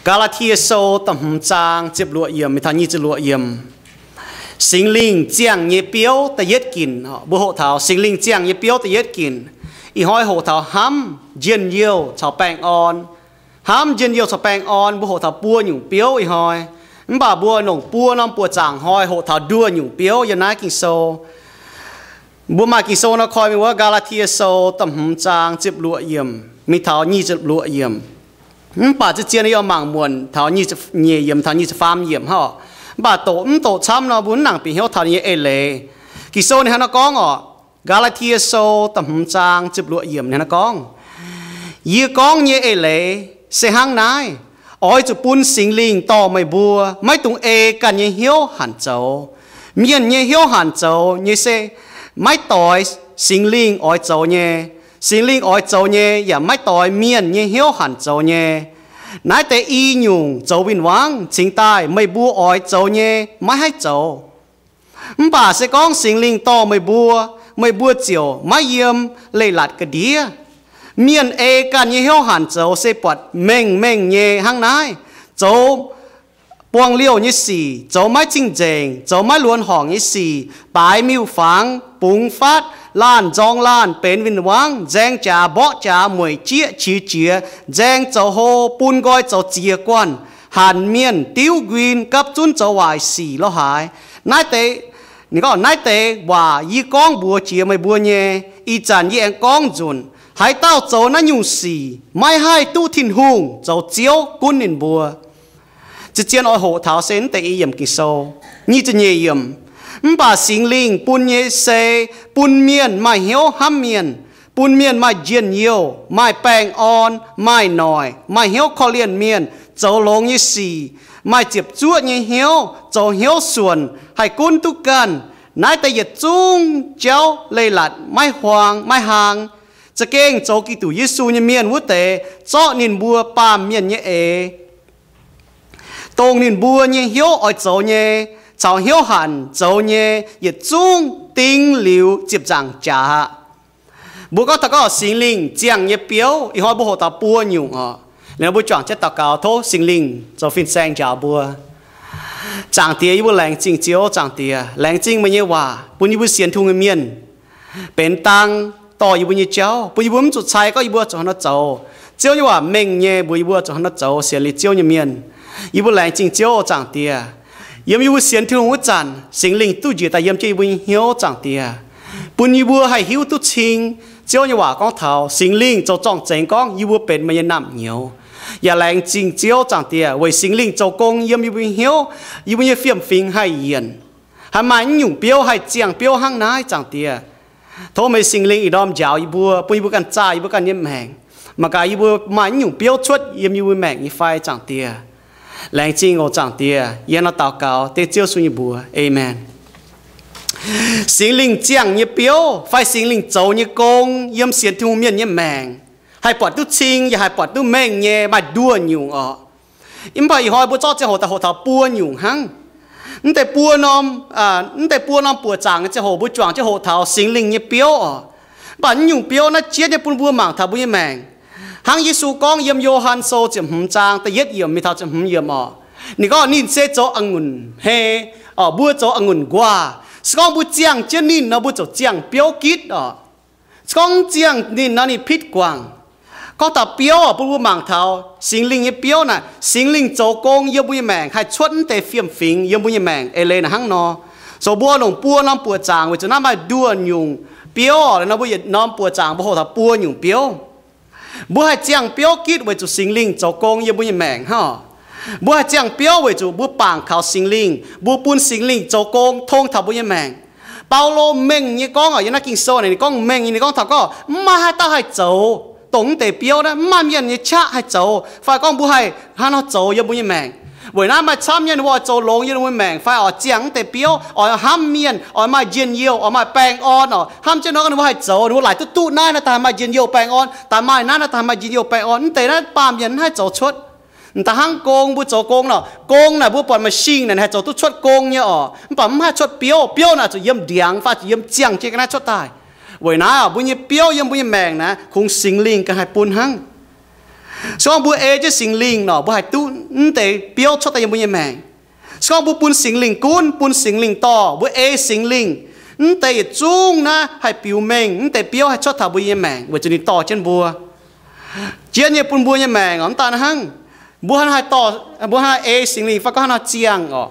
Gaa^laa^tie Sou da'hmz zaang ziepc luoqc yiemc mingh taux nyic ziepc luoqc yiemc. Singx Lingh ziangh nyei biouv da'yietv ginc. Mbuo hoqc taux Singx Lingh ziangh nyei biouv da'yietv ginc. Ih hnoi hoqc taux hnamv njien-youh caux baengh orn. Hnamv njien-youh caux baengh orn, mbuo hoqc taux buo nyungc biouv ih hnoi. Mv baac mbuo longc buo norm buoqc zaangc hnoi hoqc taux nduoh nyungc biouv yiem naaiv Ging-Sou. Mbuo maaih Ging-Sou nor koi mingh wuov Gaa^laa^tie Sou da'hmz zaang ziepc luoqc yiemc mingh taux nyic ziepc luoqc yiemc. Mv baac zien-zien yie mangc muonc taux nyic ziepc nyeic yiemc taux nyic ziepc faam yiemc hnangv oc. Mv baac doqc mv doqc camv nor mbuo mv nangc bieqc hnyouv taux ninh nyei eix leiz. Ging-Sou ninh hnangv nor gorngv oc. Gaa^laa^tie Sou da'hmz zaang ziepc luoqc yiemc ninh hnangv nor gorngv, Yie gorngv nyei eix leiz se hnangv naaiv. Oix zuqc bun Singx Lingh dorh meih mbuo maiv dungx ei ganh nyei hnyouv hanc zoux. Mienh nyei hnyouv hanc zoux nyei se maiv doix Singx Lingh oix zoux nyei. Singx Lingh oix zoux nyei yaac maiv doix mienh nyei hnyouv hanc zoux nyei. Naaiv deix i nyungc zoux win-wangv cingx daaih meih mbuo oix zoux nyei maiv haih zoux. Mv baac se gorngv Singx Lingh dorh meih mbuo, meih mbuo ziouc maiv yiem leiz-latc ga'ndiev. Mienh ei ganh nyei hnyouv hanc zoux se buatc mengh mengh nyei hnangv naaiv, zoux buangh liouh nyei sic, zoux maiv cing-nzengc, zoux maiv luonx horngc nyei sic, baaix miuc-fangx, bungx fatv, laanh nzorng laanh, benx win-wangv, nzaeng jaax mborqv jaax, mueic jieqv qiex jiez, nzaeng zoux hlo, bun nqoi zoux ziex guanh, hanc mienh, diuv nquin, gapv zunv zoux waaic sic lo haaix. Naaiv deix, ninh gorngv, Naaiv deix waac yie gorngv mbuox jiex meih mbuo nyei. Ih zanc yie aengx gorngv nzunc, haaix dauh zoux naaiv nyungc sic maiv haih duqv Tin-Hungh zoux Ziouv gunv ninh mbuo. Zien-zien oix hoqc taux se naaiv deix i yiemc Ging-Sou. Nyic ziepc nyeic yiemc, Mv baac Singx Lingh bun nyei se bun mienh maaih hnyouv hnamv mienh, bun mienh maaih njien-youh, maaih baengh orn, maaih noic, maaih hnyouv korv-lienh mienh, zoux longx nyei sic, maaih ziepc zuoqv nyei hnyouv, zoux hnyouv suonc, haih gunv duqv ganh. Naaiv deix yietc zungv jauv leiz-latc maiv huaang maiv hlang. Za'gengh zoux Giduc Yesu nyei mienh wuov deix zorqv ninh mbuo baamh mienh nyei eix, dongh ninh mbuo nyei hnyouv oix zoux nyei, caux hnyouv hanc zoux nyei, yietc zungv ding liuz ziepc nzaangc jaax. Mbuo gorngv taux gorngv Singx Lingh ziangh nyei biouv, ih hnoi mbuo hoqc taux buo nyungc oc. Liuz nor mbuo juangc jienv daux gaux tov Singx Lingh zoux fin-saeng njaaux mbuo. Zaangc Diex, yie mbuo laengz zingh Ziouv. Zaangc Diex, laengz zingh meih nyei waac bun yie mbuo sienx Tin-Hungh nyei mienh benx dang dorh yie mbuo nyei jauv, bun yie mbuo mv zuqc cai gorngv yie mbuo zuqc haaix nor zoux. Ziouv nyei waac mengh nyei mbuox yie mbuo zuqc haaix nor zoux sienx liuz Ziouv nyei mienh. Yie mbuo laengz zingh Ziouv, Zaangc Diex. Yiem yie mbuo sienx Tin-Hungh wuov zanc, Singx Lingh duqv njiec daaih yiem jienv yie mbuo nyei hnyouv, Zaangc Diex, bun yie mbuo haih hiuv duqv cing. Ziouv nyei waac gorngv taux Singx Lingh zoux zorng-zengx gorngv yie mbuo benx meih nyei naamh nyouz. Yaac laengz zingh Ziouv, Zaangc Diex, weic Singx Lingh zoux gong yiem yie mbuo nyei hnyouv, yie mbuo nyei fiem-fingx haih yienc, haih maaih naaiv nyungc biouv haih ziangh biouv hnangv naaiv, Zaangc Diex. Tov meih Singx Lingh ih ndorm njaaux yie mbuo, bun yie mbuo ganh zaah yie mbuo ganh nyei maengc, mangc gaax yie mbuo maaih naaiv nyungc biouv cuotv yiem yie mbuo maengc nyei fai, Zaangc Diex. Laengz zingh oc, Zaangc Diex. Yie hnangv nor daux gaux dengv Ziouv Yesu nyei mbuox. Aamen. Singx Lingh ziangh nyei biouv fai Singx Lingh zoux nyei gong yiem sienx Tin-Hungh mienh nyei maengc haih buatc duqv cing yaac haih buatc duqv mengh nyei maaih nduoh nyungc oc. Mv baac ih hnoi mbuo zorqv ziangh hoc daaih hoqc taux buo nyungc hnangv. Mv deix buo norm, mv deix buo norm buoqc zaangc nyei ziangh hoc mbuo juangc jienv hoqc taux Singx Lingh nyei biouv oc. Mv baac naaiv nyungc biouv naaiv jienv nyei bun mbuo mangc taux mbuo nyei maengc. Hnangv Yesu gorngv yiem Yo^han Sou ziepc hmz zaang da'yietv yiemc mingh taux ziepc hmz yiemc oc. Ninh gorngv ninh se zoux a'ngunc hei, mbuo zoux a'ngunc nquaah. Se gorngv mbuo ziangh jienv ninh nor mbuo ziouc ziangh biouv gitv oc. Se gorngv mv ziangh ninh nor ninh pitv guangc. Gorngv taux biouv oc, bun mbuo mangc taux Singx Lingh nyei biouv naaic, Singx Lingh zoux gong yiem mbuo nyei maengc haih cuotv mv deix fiem-fingx yiem mbuo nyei maengc eix leiz naaic hnangv nor. So mbuo longc buo norm buoqc zaangc weic zuqc naaiv maaih nduoh nyungc biouv oc. Liuz nor mbuo yietc norm buoqc zaangc mbuo hoqc taux buo nyungc biouv. Mbuo haih ziangh biouv gitv weic zuqc Singx Lingh zoux gong yiem mbuo nyei maengc hnangv oc. Mbuo haih ziangh biouv weic zuqc mbuo bangc kaux Singx Lingh, mbuo bun Singx Lingh zoux gong tong taux mbuo nyei maengc. Baulo mengh nyei gorngv oc, yiem naaiv Ging-Sou naaic ninh gorngv mengh nyei, ninh gorngv taux gorngv mv maaih haaix dauh haih zoux dongh mv deix biouv naaiv, mv maaih mienh nyei qaqv haih zoux, fai gorngv mbuo haih hnangv nor zoux yiem mbuo nyei maengc. Weic naaiv maaih camv nyei ninh mbuo oix zoux longx yiem ninh mbuo maengc fai oix ziangh mv deix biouv, oix hnamv mienh, oix maaih njien-youh, oix maaih baengh orn oc. Hnamv jienv nor ninh mbuo haih zoux, ninh mbuo laaic duqv duqv naaiv, naaiv daaih haih maaih njien-youh baengh orn, daaih maaih naaiv, naaiv daaih haih maaih njien-youh baengh orn. Mv deix naaiv baamh mienh mv haih zoux cuotv. Da'hnangv gong mbuo zoux gong nor, gong naaic mbuo buatc machine naaic haih zoux duqv cuotv gong nyei oc, mv baac mv haih cuotv biouv. Biouv naaic zuqc yiem ndiangx fai zuqc yiem ziangh jienv ga'naaiv cuotv daaih. Weic naaiv oc, mbuo nyei biouv yiem mbuo nyei maengc naaic kungx Singx Lingh ganh haih bun hnangv. Se gorngv mbuo ei jienv Singx Lingh nor, mbuo haih duqv mv deix biouv cuotv daaih yiem mbuo nyei maengc. Se gorngv mbuo bun Singx Lingh gunv, bun Singx Lingh dorh, mbuo ei Singx Lingh, mv deix yietc zungv naaiv haih biux mengh, mv deix biouv haih cuotv taux mbuo nyei maengc weic zuqc ninh dorh jienv mbuo. Jienv nyei bun mbuo nyei maengc oc, mv daan hnangv. Mbuo hnangv haih dorh, mbuo hnangv haih ei Singx Lingh fai gorngv hnangv nor ziangh oc.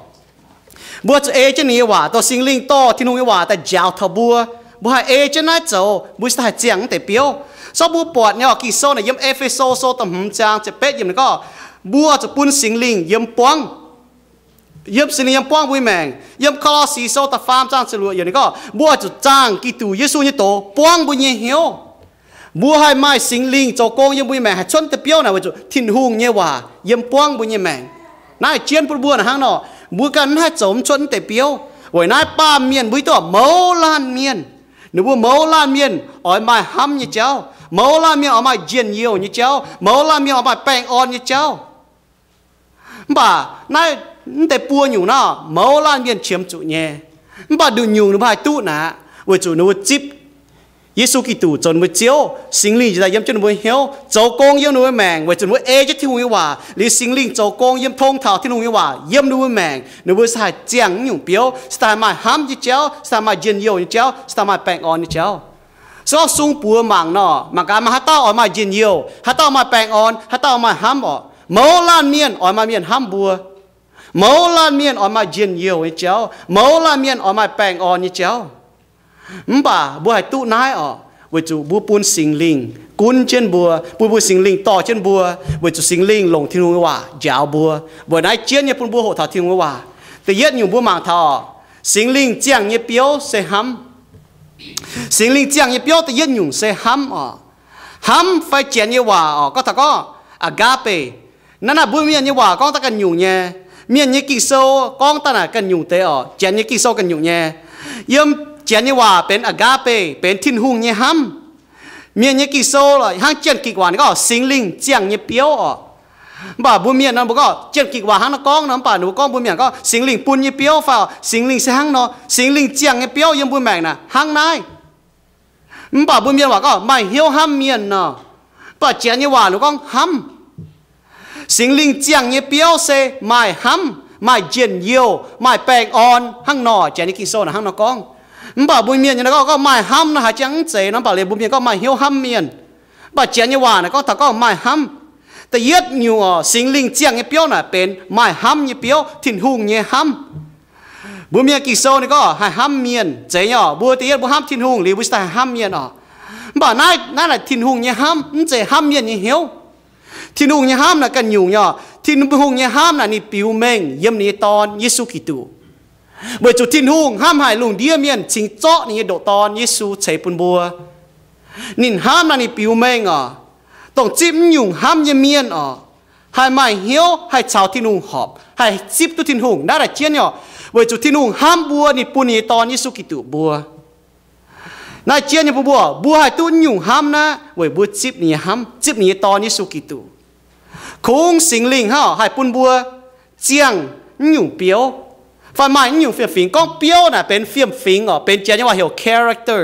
Mbuo zuqc ei jienv ninh nyei waac, dorh Singx Lingh dorh Tin-Hungh nyei waac daaih njaaux taux mbuo. Mbuo haih ei jienv naaiv zoux, mbuo cingx daaih haih ziangh mv deix biouv. Se gorngv mbuo buatc nyei oc, Ging-Sou naaic yiem E^fe^so Sou da'hmz zaang ziepc betv yiemc ninh gorngv, mbuo zuqc bun Singx Lingh yiem buangv, yiem Singx Lingh yiem buangv mbuo nyei maengc. Yiem Ko^lo^si Sou da'faam zaang ziepc luoqc yiemc ninh gorngv, mbuo zuqc zaangh Giduc Yesu nyei doz buangv mbuo nyei hnyouv. Mbuo haih maaih Singx Lingh zoux gong yiem mbuo nyei maengc haih cuotv deix biouv naaic weic zuqc Tin-Hungh nyei waac yiem buangv mbuo nyei maengc. Naaiv jienv bun mbuo naaic hnangv nor, mbuo ganh mv haih zoux mv cuotv mv deix biouv. Weic naaiv baamh mienh mbuo hiuv duqv mouz laanh mienh, ninh mbuo mouz laanh mienh oix maaih hnamv nyei jauv, mouz laanh mienh oix maaih njien-youh nyei jauv, mouz laanh mienh oix maaih baengh orn nyei jauv. Mv baac naaiv mv deix buo nyungc nor, mouz laanh mienh qiemx zuqc nyei. Mv baac nduqc nyungc ninh mbuo haih duqv naaic, weic zuqc ninh mbuo zipv Yesu Giduc zoux ninh mbuo Ziouv, Singx Lingh njiec daaih yiem jienv ninh mbuo hnyouv, zoux gong yiem ninh mbuo maengc, weic zuqc ninh mbuo ei jienv Tin-Hungh nyei waac, liuz Singx Lingh zoux gong yiem tong taux Tin-Hungh nyei waac yiem ninh mbuo maengc, ninh mbuo se haih ziangh nyungc biouv, se daaih haih maaih hnamv nyei jauv, se daaih maaih njien-youh nyei jauv, se daaih maaih baengh orn nyei jauv. Se gorngv sung buoz mangc nor, mangc gaax maaih haaix dauh oix maaih njien-youh, haaix dauh maaih baengh orn, haaix dauh maaih hnamv orqc? Mouz laanh mienh oix maaih mienh hnamv mbuo. Mouz laanh mienh oix maaih njien-youh nyei jauv. Mouz laanh mienh oix maaih baengh orn nyei jauv. Mv baac mbuo haih duqv naaiv orqc? Weic zuqc mbuo bun Singx Lingh gunv jienv mbuo, bun mbuo Singx Lingh dorh jienv mbuo, weic zuqc Singx Lingh longc Tin-Hungh nyei waac njaaux mbuo. Weic naaiv jienv nyei bun mbuo hoqc taux Tin-Hungh nyei waac. Da'yietv nyungc mbuo mangc taux, Singx Lingh ziangh nyei biouv se hnamv. Singx Lingh ziangh nyei biouv da'yietv nyungc se hnamv orqc. Hnamv fai Janx nyei waac orqc, gorngv taux gorngv agape. Naaiv naaic mbuo Mienh nyei waac gorngv daaih ganh nyungc nyei. Mienh nyei Ging-Sou gorngv daaih naaic ganh nyungc deix orqc, Janx nyei Ging-Sou ganh nyungc nyei. Yiem Janx nyei waac benx agape, benx Tin-Hungh nyei hnamv. Mienh nyei Ging-Sou hnangv Janx-Gikc waac ninh gorngv Singx Lingh ziangh nyei biouv orqc. Mv baac mbuo Mienh nor mbuo gorngv Janx-Gikc waac hnangv nor gorngv nor, mv baac ninh mbuo gorngv mbuo Mienh gorngv Singx Lingh bun nyei biouv fai orqc, Singx Lingh se hnangv nor, Singx Lingh ziangh nyei biouv yiem mbuo maengc naaic hnangv naaiv. Mv baac mbuo Mienh waac gorngv maaih hnyouv hnamv mienh nor. Mv baac Janx nyei waac ninh gorngv hnamv. Singx Lingh ziangh nyei biouv se maaih hnamv, maaih njien-youh, maaih baengh orn hnangv nor. Janx nyei Ging-Sou naaic hnangv nor gorngv. Mv baac mbuo Mienh nyei nor gorngv, gorngv maaih hnamv nor haaix jangx mv zeiz nor, mv baac liuz mbuo Mienh gorngv maaih hnyouv hnamv mienh. Mv baac Janx nyei waac naaic gorngv taux gorngv maaih hnamv. Da'yietv nyungc orqc, Singx Lingh ziangh nyei biouv naaic benx maaih hnamv nyei biouv, Tin-Hungh nyei hnamv. Mbuo Mienh Ging-Sou ninh gorngv haih hnamv mienh zeiz nyei orqc. Mbuo da'yietv mbuo hnamv Tin-Hungh liuz mbuo cingx daaih haih hnamv mienh orqc. Mv baac naaiv, naaiv naaic Tin-Hungh nyei hnamv, mv zeiz hnamv mienh nyei hnyouv. Tin-Hungh nyei hnamv naaic ganh nyungc nyei orqc. Tin-Hungh nyei hnamv naaic ninh biux mengh yiem ninh nyei Dorn, Yesu Giduc. Weic zuqc Tin-Hungh hnamv haic lungh ndiev mienh cingx zorqv ninh nyei ndoqc Dorn, Yesu, ceix bun mbuo. Ninh hnamv naaic ninh biux mengh orqc, dongh zipv mv nyungc hnamv nyei mienh orqc, haih maaih hnyouv haih caux Tin-Hungh horpc, haih zipv duqv Tin-Hungh. Naaiv naaic jienv nyei orqc, weic zuqc Tin-Hungh hnamv mbuo, ninh bun ninh nyei Dorn, Yesu Giduc, mbuo. Naaiv jienv nyei bun mbuo, mbuo haih duqv mv nyungc hnamv naaiv weic mbuo zipv ninh nyei hnamv, zipv ninh nyei Dorn, Yesu Giduc. Kungx Singx Lingh hnangv haih bun mbuo ziangh mv nyungc biouv, fai maaih mv nyungc fiem-fingx. Gorngv biouv naaic benx fiem-fingx orqc, benx Janx nyei waac heuc character.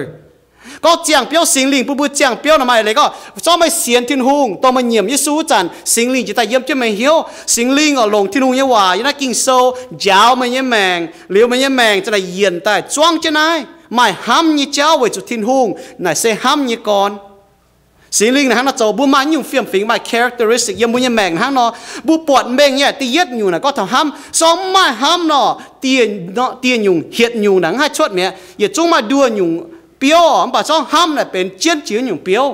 Gorngv ziangh biouv, Singx Lingh bun mbuo ziangh biouv naaic maaih eix leiz gorngv, zorqv meih sienx Tin-Hungh, dongh meih nyiemc Yesu wuov zanc, Singx Lingh njiec daaih yiem jienv meih hnyouv. Singx Lingh oix longc Tin-Hungh nyei waac yiem naaiv Ging-Sou njaaux meih nyei maengc, liuz meih nyei maengc za'naaic yienc daaih zuangv jienv naaiv maaih hnamv nyei jauv weic zuqc Tin-Hungh naaic se hnamv nyei gorn. Singx Lingh naaic hnangv nor zoux, mbuo maaih nyungc fiem-fingx, maaih characteristic yiem mbuo nyei maengc hnangv nor, mbuo buatc mengh nyei. Da'yietv nyungc naaic gorngv taux hnamv. Se gorngv mv maaih hnamv nor, dieh, dieh nyungc hietc nyungc naaic mv haih cuotv mi'aqv. Yietc zungv maaih nduoh nyungc biouv orqc, mv baac se gorngv hnamv naaic benx jienv jiex nyungc biouv.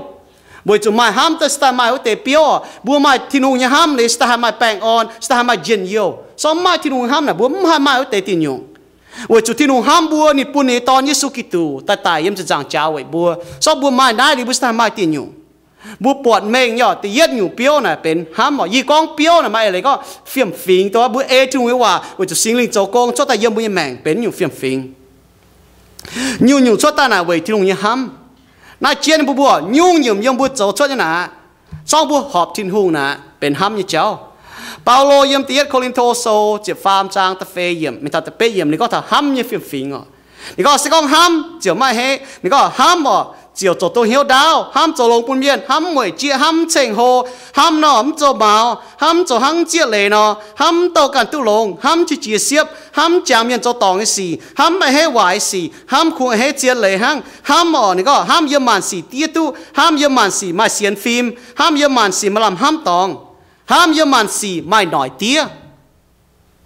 Weic zuqc maaih hnamv daaih se daaih maaih wuov deix biouv orqc. Mbuo maaih Tin-Hungh nyei hnamv liuz se daaih haih maaih baengh orn, se daaih haih maaih njien-youh. Se gorngv mv maaih Tin-Hungh hnamv naaic mbuo mv haih maaih wuov deix dieh nyungc. Weic zuqc Tin-Hungh hnamv mbuo, ninh bun ninh nyei Dorn, Yesu Giduc, daaih daic yiem ziepc nzaangc jaax weic mbuo. Se gorngv mbuo maaih naaiv liuz mbuo se daaih maaih dieh nyungc. Mbuo buatc mengh nyei orqc, da'yietv nyungc biouv naaic benx hnamv orqc. Yie gorngv biouv naaic maaih eix leiz gorngv fiem-fingx, dongh mbuo ei Tin-Hungh nyei waac weic zuqc Singx Lingh zoux gong cuotv daaih yiem mbuo nyei maengc benx nyungc fiem-fingx. Nyungc-nyungc cuotv daaih naaic weic Tin-Hungh nyei hnamv. Naaiv jienv bun mbuo, nyungc-nyungc yiem mbuo zoux cuotv nyei naaic, zorngv mbuo horpc Tin-Hungh naaic benx hnamv nyei jauv. Baulo yiem da'yietv Ko^lin^to Sou ziepc faam zaang da'feix yiemc mingh taux da'betv yiemc ninh gorngv taux hnamv nyei fiem-fingx orqc. Ninh gorngv se gorngv hnamv ziouc maiv heiv. Ninh gorngv hnamv orqc, ziouc zoux dongh hnyouv ndaauv, hnamv zoux longx bun mienh, hnamv mueic jieqv, hnamv ceng-hlo, hnamv nor mv zoux maux, hnamv zoux hnangv zieqv leiz nor, hnamv mv douh ganh duqv longx, hnamv qiex jiez siepv, hnamv jangx mienh zoux dorngc nyei sic, hnamv a'hneiv waaic nyei sic, hnamv kungx a'hneiv zien leiz hnangv, hnamv orqc ninh gorngv hnamv yiem maanc sic diev duqv, hnamv yiem maanc sic maaih sienx fim, hnamv yiem maanc sic maaih lamh hnamv dorngx, hnamv yiem maanc sic maaih noic diev.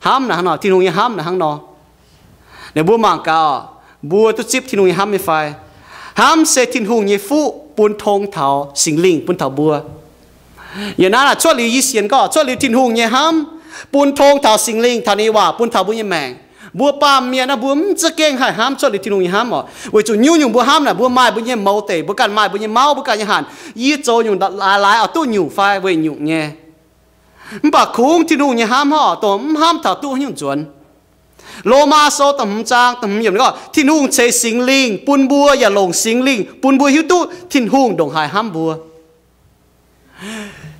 Hnamv naaic hnangv nor, Tin-Hungh nyei hnamv naaic hnangv nor. Ninh mbuo mangc gaax, mbuo duqv zipv Tin-Hungh nyei hnamv nyei fai? Hnamv se Tin-Hungh nyei fuqv bun tong taux Singx Lingh bun taux mbuo. Yiem naaiv cuotv liuz yie sienx gorngv cuotv liuz Tin-Hungh nyei hnamv bun tong taux Singx Lingh taux ninh nyei waac bun taux mbuo nyei maengc. Mbuo baamh mienh naaiv mbuo mv za'gengh haih hnamv cuotv liuz Tin-Hungh nyei hnamv orqc. Weic zuqc nyungc-nyungc mbuo hnamv naaic mbuo maaih mbuo nyei mouz deic, mbuo ganh maaih mbuo nyei mauv, mbuo ganh nyei hanc. Yie zoux nyungc laaix laaix oix duqv nyungc fai weic nyungc nyei. Mv baac kungx Tin-Hungh nyei hnamv hnangv dongh mv hnamv taux duqv haaix nyungc nzuonx. Lomaa Sou da'hmz zaang da'hmz yiemc ninh gorngv Tin-Hungh ceix Singx Lingh bun mbuo yaac longc Singx Lingh bun mbuo hiuv duqv Tin-Hungh ndongc haaix hnamv mbuo.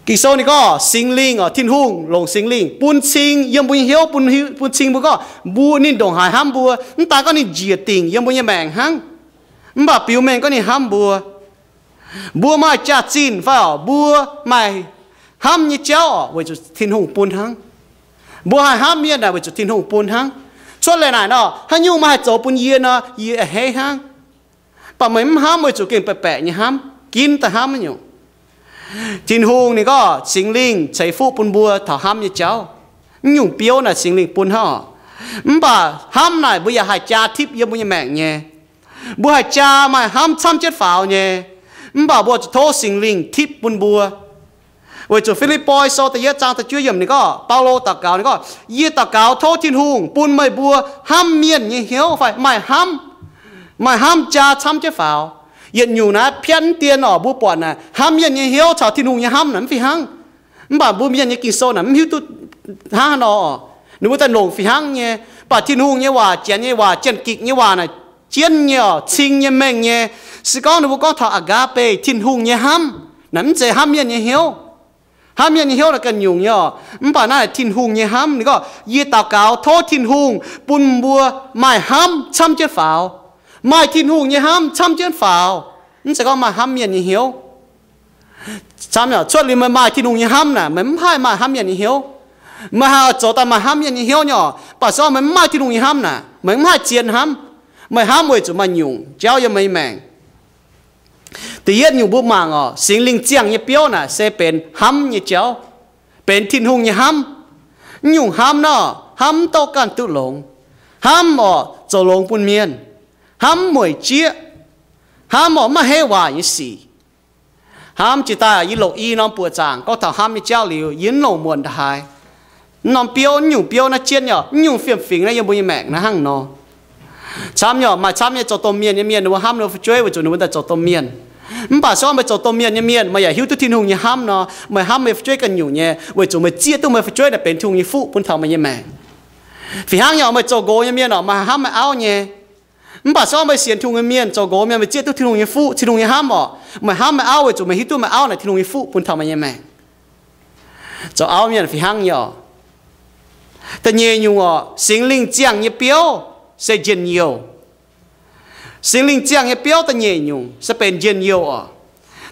Ging-Sou ninh gorngv Singx Lingh orqc, Tin-Hungh longc Singx Lingh bun cing yiem mbuo nyei hnyouv, bun cing mbuo gorngv mbuo, ninh ndongc haaix hnamv mbuo. Mv daan gorngv ninh njiec dingc yiem mbuo nyei maengc hnangv, mv baac biux mengh gorngv ninh hnamv mbuo. Mbuo maaih jaax-zinh fai orqc, mbuo maaih hnamv nyei jauv orqc, weic zuqc Tin-Hungh bun hnangv. Mbuo haih hnamv mienh naaic weic zuqc Tin-Hungh bun hnangv. Cuotv liuz naaic nor, haaix nyungc meih haih zoux bun yie nor, yie a'hneiv hnangv. Mv baac meih mv hnamv weic zuqc gengh baeqc baeqc nyei hnamv, ginv daaih hnamv nyungc. Tin-Hungh ninh gorngv Singx Lingh ceix fuqv bun mbuo taux hnamv nyei jauv. Mv nyungc biouv naaic Singx Lingh bun hnangv orqc. Mv baac hnamv naaic mbuo yaac haih jaa tipv yiem mbuo nyei maengc nyei. Mbuo haih jaa maaih hnamv camv jienv faaux nyei. Mv baac mbuo zuqc tov Singx Lingh tipv bun mbuo. Weic zuqc Fi^lipv^poi Sou da'yietv zaang da'juov yiemc ninh gorngv, Baulo daux gaux ninh gorngv, yie daux gaux tov Tin-Hungh bun meih mbuo hnamv mienh nyei hnyouv fai maaih hnamv, maaih hnamv jaa camv jienv faaux. Yietc nyungc naaiv piatv mv dien orqc, mbuo buatc naaic hnamv mienh nyei hnyouv caux Tin-Hungh nyei hnamv naaic mv fih hnangv. Mv baac mbuo mienh nyei Ging-Sou naaic mv hiuv duqv hnangv haaix nor orqc. Ninh mbuo daaih longc fih hnangv nyei. Mv baac Tin-Hungh nyei waac, janx nyei waac, jien-gikc nyei waac naaic jienv nyei orqc, cing nyei, mengh nyei. Se gorngv ninh mbuo gorngv taux agape, Tin-Hungh nyei hnamv, naaic mv zeiz hnamv mienh nyei hnyouv. Hnamv mienh nyei hnyouv naaic ganh nyungc nyei orqc. Mv baac naaiv Tin-Hungh nyei hnamv. Ninh gorngv, yie daux gaux tov Tin-Hungh bun mbuo maaih hnamv camv jienv faaux, maaih Tin-Hungh nyei hnamv camv jienv faaux. Mv zeiz gorngv maaih hnamv mienh nyei hnyouv. Camv nyei, cuotv liuz meih maaih Tin-Hungh nyei hnamv naaic, meih mv haih maaih hnamv mienh nyei hnyouv. Meih haih oix zoux daaih maaih hnamv mienh nyei hnyouv nyei orqc. Mv baac se gorngv meih mv maaih Tin-Hungh nyei hnamv naaic, meih mv haih zien hnamv. Meih hnamv weic zuqc maaih nyungc jauv yiem meih nyei maengc. Da'yietv nyungc mbuo mangc orqc, Singx Lingh ziangh nyei biouv naaic se benx hnamv nyei jauv, benx Tin-Hungh nyei hnamv. Mv nyungc hnamv nor, hnamv mv douh ganh duqv longx, hnamv orqc zoux longx bun mienh, hnamv mueic jieqv, hnamv orqc maiv heiv waac nyei sic. Hnamv jiex daaih yie longc i norm buoqc zaangc gorngv taux hnamv nyei jauv liuz, yie mv longc muonc ndaaih haaix. Mv norm biouv, mv nyungc biouv naaiv jienv nyei orqc, mv nyungc fiem-fingx naaiv yiem mbuo nyei maengc naaiv hnangv nor. Camv nyei orqc, maaih camv nyei zoux domh mienh nyei mienh, ninh mbuo hnamv ninh mbuo fu'jueiv weic zuqc ninh mbuo daaih zoux domh mienh. Mv baac se gorngv meih zoux domh mienh nyei mienh, meih yaac hiuv duqv Tin-Hungh nyei hnamv nor, meih hnamv meih fu'jueiv ganh nyungc nyei, weic zuqc meih zieqv duqv meih fu'jueiv naaic benx Tin-Hungh nyei fuqv bun taux meih nyei maengc. Fih hnangv nyei orqc, meih zoux nqox nyei mienh orqc, meih hnamv meih auv nyei. Mv baac se gorngv meih sienx Tin-Hungh nyei mienh zoux nqox mienh, meih zieqv duqv Tin-Hungh nyei fuqv, Tin-Hungh nyei hnamv orqc, meih hnamv meih auv weic zuqc meih hiuv duqv meih auv naaic Tin-Hungh nyei fuqv bun taux meih nyei maengc. Zoux auv mienh fih hnangv nyei orqc. Da'nyeic nyungc orqc, Singx Lingh ziangh nyei biouv se njien-youh. Singx Lingh ziangh nyei biouv da'nyeic nyungc se benx njien-youh orqc.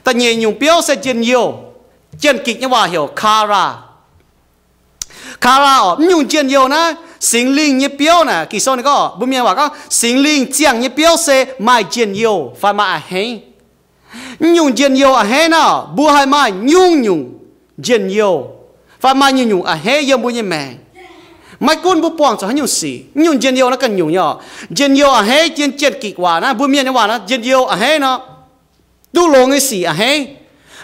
Da'nyeic nyungc biouv se njien-youh. Jien-gikc nyei waac heuc kara. Kara orqc, mv nyungc njien-youh naaiv, Singx Lingh nyei biouv naaic, Ging-Sou ninh gorngv, mbuo mienh waac gorngv, Singx Lingh ziangh nyei biouv se maaih njien-youh fai maaih a'hneiv. Mv nyungc njien-youh a'hneiv naaiv, mbuo haih maaih nyungc-nyungc njien-youh fai maaih nyungc-nyungc a'hneiv yiem mbuo nyei maengc. Maiv gunv mbuo buangh zuqc haaix nyungc sic, mv nyungc njien-youh naaiv ganh nyungc nyei orqc. Njien-youh a'hneiv, jien, jien-gikc waac naaiv, mbuo mienh nyei waac naaiv, njien-youh a'hneiv nor, duqv longx nyei sic a'hneiv,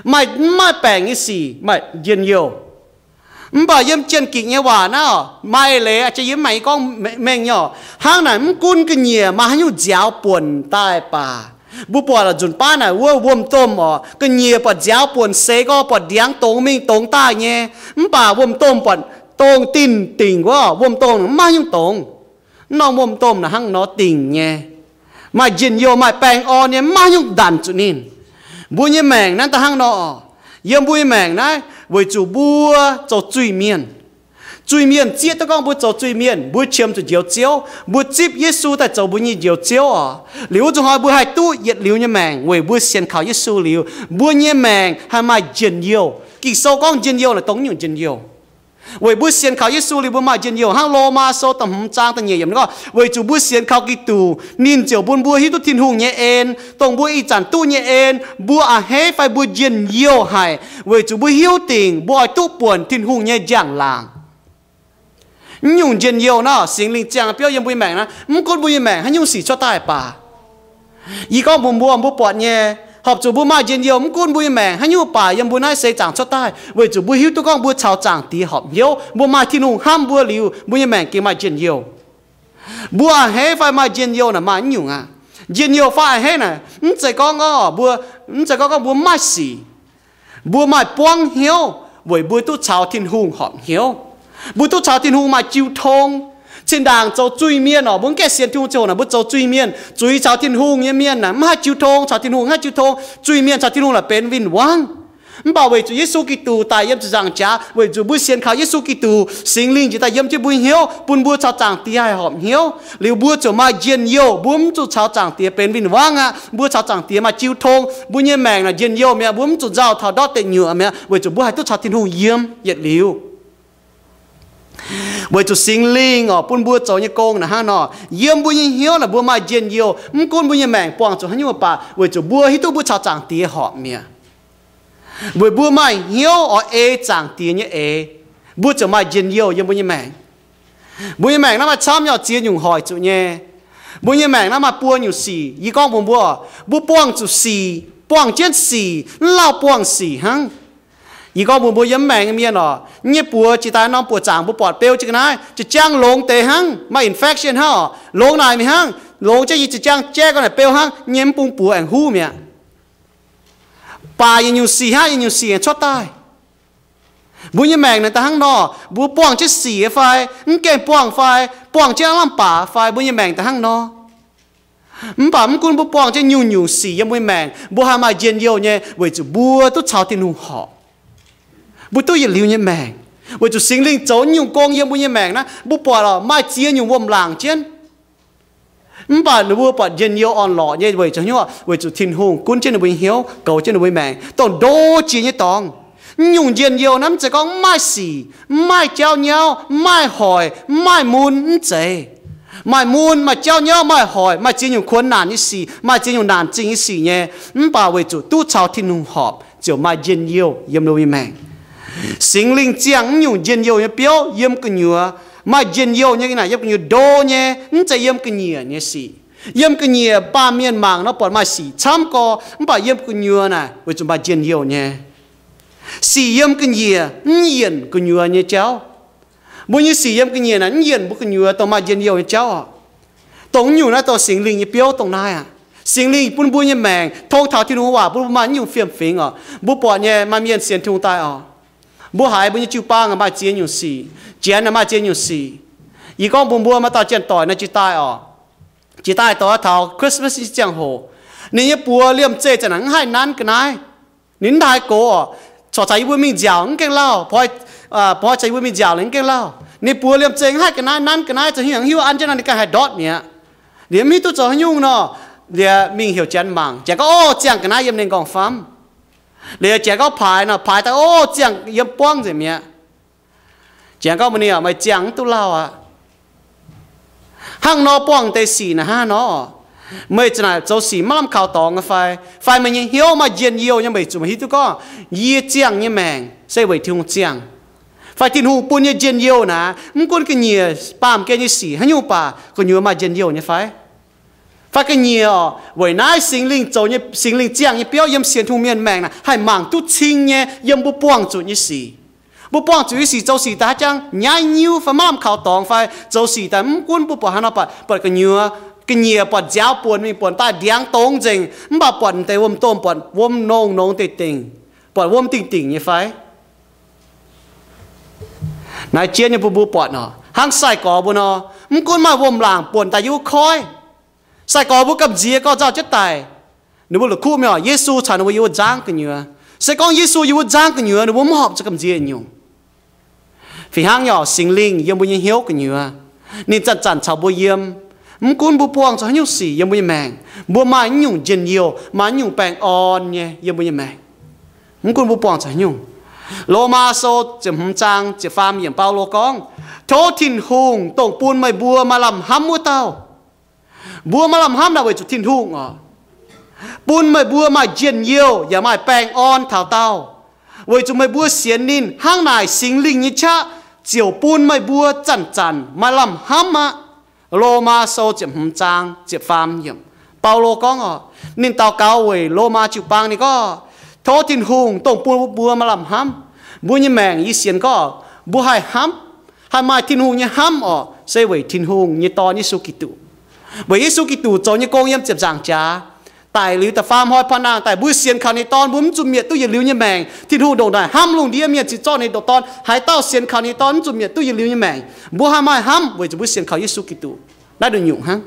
maaih, mv maaih baengc nyei sic maaih njien-youh. Mv baac yiem jien-gikc nyei waac naaiv, maaih eix leiz, aa, yie mv maaih gorngv mengh nyei orqc. Hnangv naaic mv gunv ga'nyiec maaih haaix nyungc nziaaux buonc daaih baac, mbuo buatc nzunc baav naaic wuov wuom-domh orqc, ga'nyiec buatc nziaaux buonc seix gorx, buatc ndiangx dongz mingh dongz daaih nyei. Mv baac wuom-domh buatc dongh dinh dingc wuov, wuom-domh mv maaih haaix nyungc dongz. Mv norm wuom-domh naaic hnangv nor dingc nyei, maaih njien-youh, maaih baengh orn nyei, mv maaih haaix nyungc ndanc zuqc ninh. Mbuo nyei maengc naaiv da'hnangv nor. Yiem mbuo nyei maengc naaiv weic zuqc mbuo zoux zuiz-mienh. Zuiz-mienh zieqv duqv gorngv mbuo zoux zuiz-mienh, mbuo qiemx zuqc Njoux Ziouv, mbuo zipv Yesu daaih zoux mbuo nyei Njoux Ziouv oc. Liuz wuov zuqc hnoi mbuo haih duqv yietc liuz nyei maengc weic mbuo sienx kaux Yesu liuz, mbuo nyei maengc haih maaih njien-youh. Ging-Sou gorngv njien-youh naaic dongh nyungc njien-youh. Weic mbuo sienx kaux Yesu liuz mbuo maaih njien-youh. Hnangv Lomaa Sou da'hmz zaang da'nyeic yiemc gorngv, weic zuqc mbuo sienx kaux Giduc, ninh ziouc bun mbuo hiuv duqv Tin-Hungh nyei en, dongh mbuo ih zanc duqv nyei en, mbuo a'hneiv fai mbuo njien-youh haic, weic zuqc mbuo hiuv dingc mbuo oix duqv buonc Tin-Hungh nyei njang-laangc. Naaiv nyungc njien-youh naaiv, Singx Lingh ziangh biouv yiem mbuo nyei maengc naaiv, mv gunv mbuo nyei maengc haaix nyungc sic cuotv daaih baac, yie gorngv mbuox mbuo, mbuo buatc nyei, horpc zuqc mbuo maaih njien-youh, mv gunv mbuo nyei maengc haaix nyungc baac, yiem mbuo naaiv seix zaangc cuotv daaih, weic zuqc mbuo hiuv duqv gorngv mbuo caux Zaangc Diex horpc hnyouv, mbuo maaih Tin-Hungh hnamv mbuo liuz, mbuo nyei maengc gengh maaih njien-youh. Mbuo a'hneiv fai maaih njien-youh naaic maaih naaiv nyungc aqv. Njien-youh fai a'hneiv naaic, mv zeiz gorngv, mbuo, mv zeiz gorngv, gorngv mbuo mv maaih sic. Mbuo maaih buangv hnyouv weic mbuo duqv caux Tin-Hungh horpc hnyouv. Mbuo duqv caux Tin-Hungh maaih jiu tong. Zinh ndaangc zoux zuiz-mienh oc, mbuo mv gaengh sienx Tin-Hungh ziangh hoc naaic, mbuo zoux zuiz-mienh, zuiz caux Tin-Hungh nyei mienh naaic, mv haih jiu tong, caux Tin-Hungh mv haih jiu tong, zuiz-mienh caux Tin-Hungh laaix benx win-wangv. Mv baac weic zuqc Yesu Giduc daic yiem ziepc nzaangc jaax, weic zuqc mbuo sienx kaux Yesu Giduc, Singx Lingh njiec daaih yiem jienv mbuo hnyouv, bun mbuo caux Zaangc Diex haih horpc hnyouv, liuz mbuo ziouc maaih njien-youh. Mbuo mv zuqc caux Zaangc Diex benx win-wangv aqv. Mbuo caux Zaangc Diex maaih jiu tong. Mbuo nyei maengc naaic njien-youh mi'aqv. Mbuo mv zuqc nzauh taux ndortv deic nyuoqc mi'aqv, weic zuqc mbuo haih duqv caux Tin-Hungh yiem yietc liuz. Weic zuqc Singx Lingh oc, bun mbuo zoux nyei gong naaic hnangv nor, yiem mbuo nyei hnyouv naaic mbuo maaih njien-youh. Mv gunv mbuo nyei maengc buangh zuqc haaix nyungc baac, weic zuqc mbuo hiuv duqv mbuo caux Zaangc Diex horpc mi'aqv. Weic mbuo maaih hnyouv oix ei Zaangc Diex nyei eix, mbuo ziouc maaih njien-youh yiem mbuo nyei maengc. Mbuo nyei maengc naaiv maaih camv nyei ziex nyungc hoic zuqc nyei. Mbuo nyei maengc naaiv maaih buo nyungc sic. Yie gorngv mbuox mbuo, mbuo buangh zuqc sic, buangh jienv sic, mv lauh buangh sic hnangv. Yie gorngv mbuox mbuo yiem mv maengx nyei mienh oc, yie nyei buoz jiex daaih norm buoz zaangc mbuo buatc beu jienv ga'naaiv, za'jang longx deix hnangv, maaih infection hnangv oc, longx naaic mingh hnangv, longx jienv yie za'jang jaiv ga'naaiv beu hnangv, yie nyei mv bung buoz aengx huv mi'aqv. Baac yietc nyungc sic hnangv yietc nyungc sic aengx cuotv daaih. Mbuo nyei maengc naaic daaih hnangv nor, mbuo buangh jienv sic fai mv gaengh buangh fai buangh jienv aav lamh baac fai, mbuo nyei maengc daaih hnangv nor. Mv baac mv gunv mbuo buangh jienv nyungc-nyungc sic yiem mbuo nyei maengc, mbuo haih maaih njien-youh nyei, weic zuqc mbuo duqv caux Tin-Hungh horpc. Mbuo duqv yietc liuz nyei maengc, weic zuqc Singx Lingh zoux nyungc gong yiem mbuo nyei maengc naaiv, mbuo buatc oc, maaih ziex nyungc wuom-laangc jienv. Mv baac ninh mbuo buatc njien-youh orn-lorqc nyei weic zuqc hnyouv, weic zuqc Tin-Hungh gunv jienv ninh mbuo nyei hnyouv, goux jienv ninh mbuo nyei maengc, dongh ndo jiex nyei dorngx. Mv nyungc njien-youh naaiv mv zeiz gorngv mv maaih sic, mv maaih jauv nyauv, mv maaih hoic, mv maaih mun, mv zeiz. Maaih mun, maaih jauv nyauv, maaih hoic, maaih ziex nyungc kuonx naanc nyei sic, maaih ziex nyungc naanc zingh nyei sic nyei, mv baac weic zuqc duqv caux Tin-Hungh horpc ziouc maaih njien-youh yiem ninh mbuo nyei maengc. Singx Lingh ziangh mv nyungc njien-youh nyei biouv yiem gu'nyuoz. Maaih njien-youh nyei naaic yiem gu'nyuoz ndo nyei, mv zeiz yiem ga'nyiec nyei sic. Yiem ga'nyiec baamh mienh mangc nor buatc maaih sic camv gorx, mv baac yiem gu'nyuoz naaic weic zuqc maaih njien-youh nyei. Sic yiem ga'nyiec mv yienc gu'nyuoz nyei jauv. Mbuo nyei sic yiem ga'nyiec naaic mv yienc mbuo gu'nyuoz dongh maaih njien-youh nyei jauv oc. Dongh nyungc naaiv dongh Singx Lingh nyei biouv dongh naaiv aqv. Singx Lingh bun mbuo nyei maengc tong taux Tin-Hungh waac bun mbuo maaih nyungc fiem-fingx oc. Mbuo buatc nyei maaih mienh sienx Tin-Hungh daaih oc, mbuo haiz mbuo nyei jiu-baang maaih ziex nyungc sic. Janx maaih ziex nyungc sic. Yie gorngv mbuox mbuo maaih dauh janx-doic naaiv jiex daaih oc, jiex daaih doix taux Christmas nyei ziangh hoc, ninh nyei buoz liemh zeih zanc naaic mv haih nanv ga'naaiv. Ninh mv haih gox oc. Corc caux yie mbuo mingh nziaauc mv gaengh lauh, poi, poi caux yie mbuo mingh nziaauc ninh mv gaengh lauh. Ninh buoz liemh zeih mv haih ga'naaiv, nanv ga'naaiv zoux hnyouv hnyouv an jienv nor ninh ganh haih ndortv mi'aqv. Liemh mv hiuv duqv zoux haaix nyungc nor, liemh mingh heuc janx mangc. Janx gorngv, Ov, ziangh ga'naaiv yiem ninh nqorngv-famv. Liemh janx gorngv paaix nor, paaix daaih, Ov, ziangh yiem buangv nzengc mi'aqv. Janx gorngv mbuox ninh, Meih ziangh mv duqv lauh aqv. Hnangv nor buangh deix sic naaic hnangv nor, meih za'naaic zoux sic maiv lamh kaux dorngx fai? Fai meih nyei hnyouv maaih njien-youh nyei, meih zuqc hiuv duqv gorngv yie ziangh nyei maengc se weic Tin-Hungh ziangh. Fai Tin-Hungh bun nyei njien-youh naaic, mv gunv ga'nyiec baamh gen nyei sic haaix nyungc baac gu'nyuoz maaih njien-youh nyei fai? Fai ga'nyiec oc, weic naaiv Singx Lingh zoux nyei, Singx Lingh ziangh nyei biouv yiem sienx Tin-Hungh mienh maengc naaic haih mangc duqv cing nyei yiem mbuo buangh zuqc nyei sic. Mbuo buangh zuqc nyei sic, zoux sic daaih haaix jangx nyaiv nyiuv fai maiv lamh kaux dorngx fai zoux sic daaih mv gunv mbuo buatc haaix nor, buatc, buatc gu'nyuoz, ga'nyiec buatc nziaaux buonc mingh, buonc daaih ndiangx dongz nzengc, mv baac buatc m'deix wuom-domh buatc wuom nongh nongx dingc-dingc, buatc wuom dingc-dingc nyei fai? Naaiv jienv nyei bun mbuo buatc nor, hnangv sai-gorx mbuo nor, mv gunv maaih wuom-laangc buonc daaih yiem wuov koiv, sai-gorx mbuo gamh nziex gorx-nzauh jienv daic, ninh mbuo la'kuqv mingh oc, Yesu caux ninh mbuo yiem wuov nzangv gu'nyuoz. Se gorngv Yesu yiem wuov nzangv gu'nyuoz, ninh mbuo mv horpc zuqc gamh nziex nyungc. Fih hnangv nyei orqc, Singx Lingh yiem mbuo nyei hnyouv gu'nyuoz, ninh zanc-zanc caux mbuo yiem. Mv gunv mbuo buangh zuqc haaix nyungc sic yiem mbuo nyei maengc, mbuo maaih naaiv nyungc njien-youh, maaih naaiv nyungc baengh orn nyei yiem mbuo nyei maengc. Mv gunv mbuo buangh zuqc haaix nyungc. Lomaa Sou ziepc hmz zaang ziepc faam yiemc, Baulo gorngv, Tov Tin-Hungh, dongh bun meih mbuo maaih lamh hnamv wuov dauh. Mbuo maaih lamh hnamv naaic weic zuqc Tin-Hungh orqc, bun meih mbuo maaih njien-youh yaac maaih baengh orn taux daauh, weic zuqc meih mbuo sienx ninh. Hnangv naaic Singx Lingh nyei qaqv ziouc bun meih mbuo zanc-zanc maaih lamh hnamv aqv. Lomaa Sou ziepc hmz zaang ziepc faam yiemc, Baulo gorngv orqc, ninh daux gaux weic Lomaa jiu-baang, ninh gorngv, Tov Tin-Hungh, dongh bun mbuo maaih lamh hnamv. Mbuo nyei maengc, yie sienx gorngv mbuo haih hnamv, haih maaih Tin-Hungh nyei hnamv orqc, se weic Tin-Hungh nyei Dorn, Yesu Giduc. Weic Yesu Giduc zoux nyei gong yiem ziepc nzaangc jaax, daic liuz da'faam hnoi paan-nangh daaih, mbuo sienx kaux ninh nyei Dorn, mbuo mv zuqc mietc duqv yietc liuz nyei maengc. Tin-Hungh ndongc naaic hnamv lungh ndiev mienh, ziouc zorqv ninh nyei Dorn. Haaix dauh sienx kaux ninh nyei Dorn mv zuqc mietc duqv yietc liuz nyei maengc. Mbuo haih maaih hnamv weic zuqc mbuo sienx kaux Yesu Giduc. Naaiv nduqc nyungc hnangv.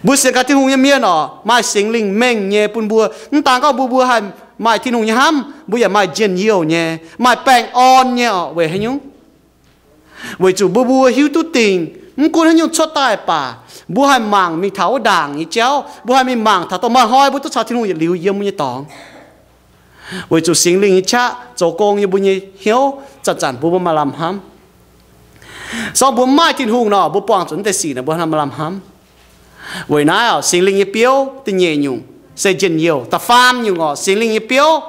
Mbuo sienx kaux Tin-Hungh nyei mienh orqc, maaih Singx Lingh mengh nyei bun mbuo. Mv daan gorngv mbuo, mbuo haih maaih Tin-Hungh nyei hnamv, mbuo yaac maaih njien-youh nyei, maaih baengh orn nyei orqc. Weic haaix nyungc? Weic zuqc mbuo, mbuo hiuv duqv dingc, mv gunv haaix nyungc cuotv daaih baac, mbuo haih mangc mingh taux wuov ndaangc nyei jauv, mbuo haih mingh mangc taux dongh maaih hnoi mbuo duqv caux Tin-Hungh yietc liuz yiem mbuo nyei dorngx. Weic zuqc Singx Lingh nyei qaqv zoux gong yiem mbuo nyei hnyouv, zanc-zanc bun mbuo maaih lamh hnamv. Se gorngv mbuo mv maaih Tin-Hungh nor, mbuo buangh zuqc naaiv deix sic naaic mbuo maaih lamh hnamv. Weic naaiv orqc, Singx Lingh nyei biouv da'nyeic nyungc se njien-youh. Da'faam nyungc orqc, Singx Lingh nyei biouv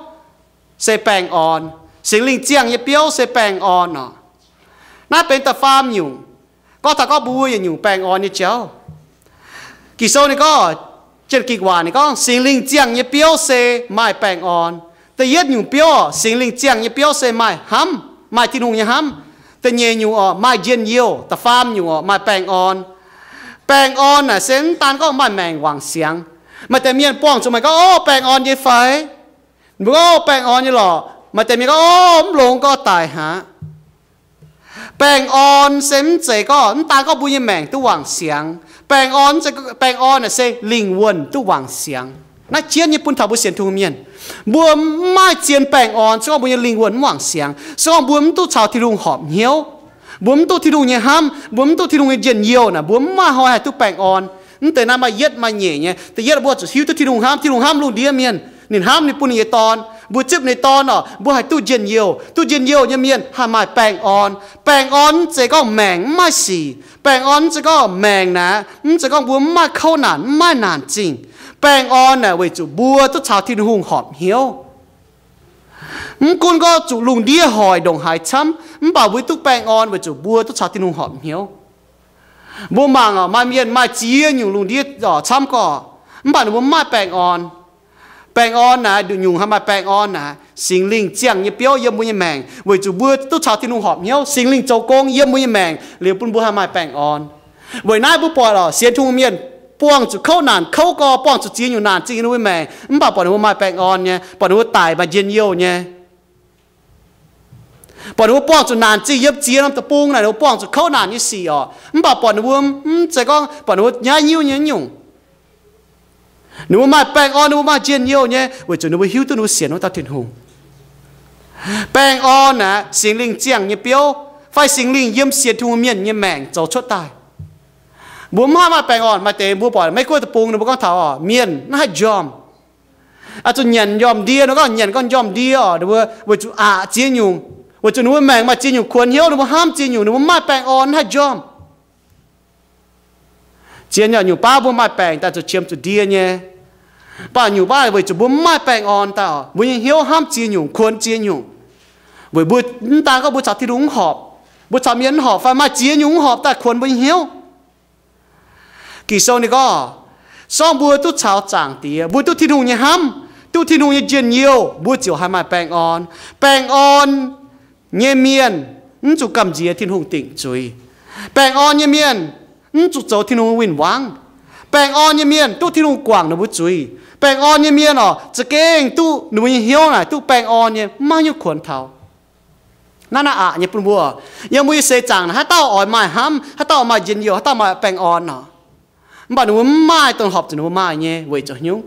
se baengh orn. Singx Lingh ziangh nyei biouv se baengh orn orqc. Naaiv benx da'faam nyungc. Gorngv taux gorngv mbuo yietc nyungc baengh orn nyei jauv. Ging-Sou ninh gorngv, Janx-Gikc waac ninh gorngv, Singx Lingh ziangh nyei biouv se maaih baengh orn. Da'yietv nyungc biouv orqc, Singx Lingh ziangh nyei biouv se maaih hnamv, maaih Tin-Hungh nyei hnamv. Da'nyeic nyungc orqc, maaih njien-youh. Da'faam nyungc orqc, maaih baengh orn. Baengh orn naaic se mv daan gorngv maaih maengc wangc siangx. Maaih deix mienh buangh zuqc maaih gorngv, Ov, baengh orn nyei fai? Mbuo gorngv, Ov, baengh orn nyei lorqc. Maaih deix mienh gorngv, Ov, mv longx, gorngv daic haic. Baengh orn se mv zeiz gorngv, mv daan gorngv mbuo nyei maengc duqv wangc siangx. Baengh orn, baengh orn naaic se lingh wuonh duqv wangc siangx. Naaiv jienv nyei bun taux mbuo sienx Tin-Hungh mienh. Mbuo mv maaih zien baengh orn se gorngv mbuo nyei lingh wuonh mv wangc siangx, se gorngv mbuo mv duqv caux Tin-Hungh horpc hnyouv, mbuo mv duqv Tin-Hungh nyei hnamv, mbuo mv duqv Tin-Hungh nyei njien-youh naaic, mbuo mv maaih hnoi haih duqv baengh orn. Mv deix naaiv maaih yietv maaih nyeic nyei. Da'yietv mbuo zuqc hiuv duqv Tin-Hungh hnamv. Tin-Hungh hnamv lungh ndiev mienh. Ninh hnamv ninh bun ninh nyei Dorn. Mbuo zipv ninh nyei Dorn orqc, mbuo haih duqv njien-youh. Duqv njien-youh nyei mienh haih maaih baengh orn. Baengh orn mv zeiz gorngv maengc mv maaih sic. Baengh orn mv zeiz gorngv maengc naaic, mv zeiz gorngv mbuo mv maaih kouv naanc, mv maaih naanc zingh. Baengh orn naaic weic zuqc mbuo duqv caux Tin-Hungh horpc hnyouv. Mv gunv gorngv zuqc lungh ndiev hoic ndongc haaix camv, mv baac mbuo duqv baengh orn weic zuqc mbuo duqv caux Tin-Hungh horpc hnyouv. Mbuo mangc orqc, maaih mienh maaih ziex nyungc lungh ndiev orqc camv gorqv, mv baac ninh mbuo mv maaih baengh orn. Baengh orn naaic, nduqc nyungc haih maaih baengh orn naaic, Singx Lingh ziangh nyei biouv yiem mbuo nyei maengc, weic zuqc mbuo duqv caux Tin-Hungh horpc hnyouv, Singx Lingh zoux gong yiem mbuo nyei maengc liuz bun mbuo haih maaih baengh orn. Weic naaiv mbuo buatc orqc, sienx Tin-Hungh mienh buangh zuqc kouv naanc kouv gorx, buangh zuqc ziex nyungc naanc zingh yiem ninh mbuo maengc, mv baac buatc ninh mbuo maaih baengh orn nyei, buatc ninh mbuo daic maaih njien-youh nyei. Buatc ninh mbuo buangh zuqc naanc zingh yiem ziex norm deic-bung naaic, ninh mbuo buangh zuqc kouv naanc nyei sic orqc, mv baac buatc ninh mbuo mv zeiz gorngv buatc ninh mbuo nyaiv nyiuv nyei nyungc. Ninh mbuo maaih baengh orn, ninh mbuo maaih njien-youh nyei, weic zuqc ninh mbuo hiuv duqv ninh mbuo sienx wuov dauh Tin-Hungh. Baengh orn naaic, Singx Lingh ziangh nyei biouv fai Singx Lingh yiem sienx Tin-Hungh mienh nyei maengc zoux cuotv daaih. Mbuo mv haih maaih baengh orn. Maaih deix mbuo buatc Meiv Guoqv deic-bung ninh mbuo gorngv taux orqc, mienh mv haih njormh. Aa, zuqc nyanc njormh ndie, ninh gorngv nyanc gorngv njormh ndie orqc, ninh mbuo weic zuqc aqc ziex nyungc, weic zuqc ninh mbuo maengc maaih ziex nyungc kuonx hnyouv, ninh mbuo hnamv ziex nyungc, ninh mbuo mv maaih baengh orn, mv haih njormh. Zien yaac nyungc baav mbuo maaih baengc daaih zuqc qiemx zuqc ndie nyei. Mv baac nyungc baav weic zuqc mbuo mv maaih baengh orn daaih, mbuo nyei hnyouv hnamv ziex nyungc, kuonx ziex nyungc. Weic mbuo mv daan gorngv mbuo caux Tin-Hungh mv horpc, mbuo caux mienh mv horpc, fai maaih ziex nyungc mv horpc daaih kuonx mbuo nyei hnyouv. Ging-Sou ninh gorngv, se gorngv mbuo duqv caux Zaangc Diex, mbuo duqv Tin-Hungh nyei hnamv, duqv Tin-Hungh nyei njien-youh, mbuo ziouc haih maaih baengh orn. Baengh orn nyei mienh mv zuqc gamh nziex Tin-Hungh dingc zuiz. Baengh orn nyei mienh mv zuqc zoux Tin-Hungh win-wangv. Baengh orn nyei mienh duqv Tin-Hungh guangc ninh mbuo zuiz. Baengh orn nyei mienh orqc, za'gengh duqv ninh mbuo nyei hnyouv naaic duqv baengh orn nyei, mv maaih haaix nyungc kuonx taux. Naaiv naaiv aqc nyei bun mbuo, yiem mbuo nyei seix zaangc naaic, haaix dauh oix maaih hnamv, haaix dauh oix maaih njien-youh, haaix dauh maaih baengh orn orqc? Mv baac ninh mbuo mv maaih dongh horpc zuqc ninh mbuo maaih nyei. Weic zuqc haaix nyungc?